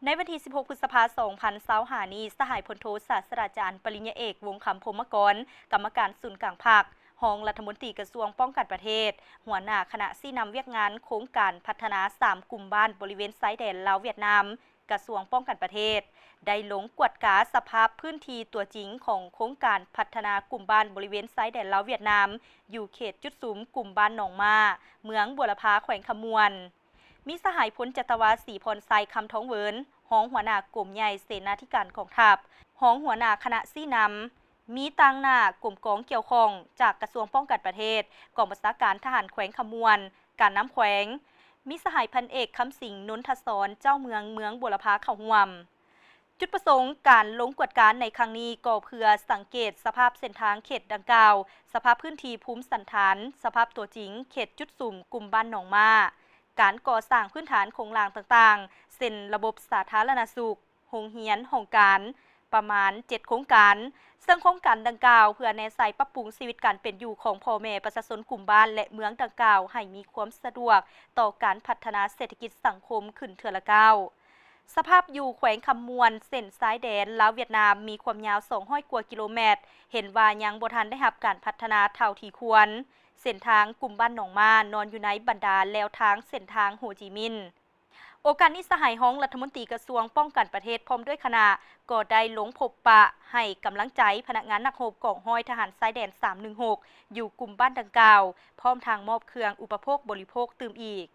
ໃນວັນທີສິບຫົກ ພຶດສະພາ ສອງພັນຊາວຫ້ານີ້, ສະຫາຍພົນໂທ ສາດສະດາຈານ ປະລິນຍາເອກ ວົງຄຳ ພົມມະກອນ, ກຳມະການສູນກາງພັກ, ຮອງລັດຖະມົນຕີກະຊວງປ້ອງກັນປະເທດ, ຫົວໜ້າຄະນະຊີ້ນຳວຽກງານໂຄງການພັດທະນາສາມກຸ່ມບ້ານບໍລິເວນຊາຍແດນລາວ-ຫວຽດນາມ, ກະຊວງປ້ອງກັນປະເທດ ໄດ້ລົງກວດກາສະພາບພື້ນທີ່ຕົວຈິງຂອງໂຄງການພັດທະນາກຸ່ມບ້ານບໍລິເວນຊາຍແດນລາວ-ຫວຽດນາມ ຢູ່ເຂດຈຸດສຸມກຸ່ມບ້ານໜອງມ້າ, ເມືອງບົວລະພາ, ແຂວງຄຳມ່ວນ. ມີສະຫາຍພົນຈັດຕະວາ ສີພອນໄຊ ຄຳທອງເວີນ, ຮອງຫົວໜ້າກົມໃຫຍ່ເສນາທິການກອງທັບ, ຮອງຫົວໜ້າຄະນະຊີ້ນຳ, ມີຕາງໜ້າກົມກອງກ່ຽວຂ້ອງຈາກກະຊວງປ້ອງກັນປະເທດ, ກອງບັນຊາການທະຫານແຂວງຄຳມ່ວນ, ການນຳແຂວງ, ມີສະຫາຍພັນເອກ ຄຳສິງ ນົນທະສອນ ເຈົ້າເມືອງເມືອງບົວລະພາເຂົ້າຮ່ວມ. ຈຸດປະສົງການລົງກວດກາໃນຄັ້ງນີ້ກໍເພື່ອສັງເກດສະພາບເສັ້ນທາງເຂດດັ່ງກ່າວ, ສະພາບພື້ນທີ່ພູມສັນຖານ, ສະພາບຕົວຈິງເຂດຈຸດສຸມກຸ່ມບ້ານໜອງມ້າ, ການກໍ່ສ້າງພື້ນຖານໂຄງລ່າງຕ່າງໆ ເຊັ່ນ ລະບົບສາທາລະນະສຸກ, ໂຮງຮຽນ, ຫ້ອງການ, ປະມານເຈັດໂຄງການ, ເຊິ່ງໂຄງການດັ່ງກ່າວເພື່ອແນໃສ່ປັບປຸງຊີວິດການເປັນຢູ່ຂອງພໍ່ແມ່ປະຊາຊົນກຸ່ມບ້ານ ແລະ ເມືອງດັ່ງກ່າວໃຫ້ມີຄວາມສະດວກຕໍ່ການພັດທະນາເສດຖະກິດສັງຄົມຂຶ້ນເທື່ອລະກ້າວ. ສະພາບຢູ່ແຂວງຄຳມ່ວນ, ເສັ້ນຊາຍແດນລາວ-ຫວຽດນາມມີຄວາມຍາວສອງຮ້ອຍກວ່າກິໂລແມັດ, ເຫັນວ່າຍັງບໍ່ທັນໄດ້ຮັບການພັດທະນາເທົ່າທີ່ຄວນ. ເສັ້ນທາງກຸ່ມບ້ານໜອງມ້ານອນຢູ່ໃນບັນດາແລວທາງເສັ້ນທາງໂຮຈິມິນ. ໂອກາດນີ້, ສະຫາຍຮອງລັດຖະມົນຕີກະຊວງປ້ອງກັນປະເທດ ພ້ອມດ້ວຍຄະນະ ກໍໄດ້ລົງພົບປະໃຫ້ກຳລັງໃຈພະນັກງານນັກຮົບກອງຮ້ອຍທະຫານຊາຍແດນສາມໜຶ່ງຫົກ ຢູ່ກຸ່ມບ້ານດັ່ງກ່າວ, ພ້ອມທັງມອບເຄື່ອງອຸປະໂພກບໍລິໂພກຕື່ມອີກ.